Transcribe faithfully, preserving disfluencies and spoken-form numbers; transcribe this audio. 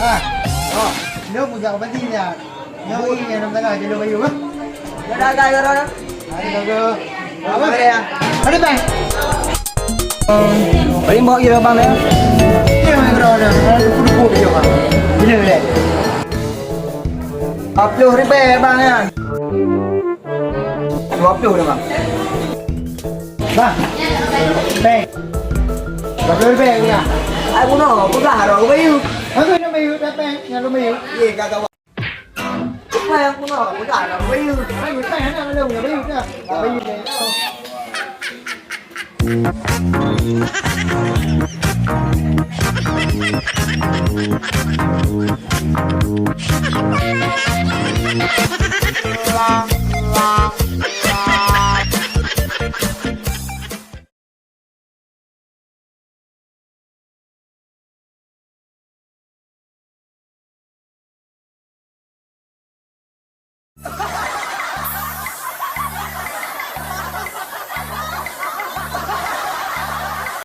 Ah, oh, nyoe mujak bati nyan. Nyoe i nyang dalam tangah jalur bayu, eh. Nyoe dah agak ya, Ron. Ayo, go. Apa? Ada, ya. Ada, Bang. Paling bawa kira, Bang, ya. Iya, Bang, Ron. Ada duku-duku dia, Bang. Bila, bila? Empat puluh ribu, Bang, ya. Dua puluh dah, Bang. Bang. Peng. Dua puluh ribu, ya. Ai, bunoe, peugah, Ron, ke bayu. Aku nak bayu, dah, Peng. Yang lu bayu. Iya, kagak. Apa yang kuno? Udah, udah, bayu. Bayu, kan, anak lu, bayu, dah. Bayu, bayu.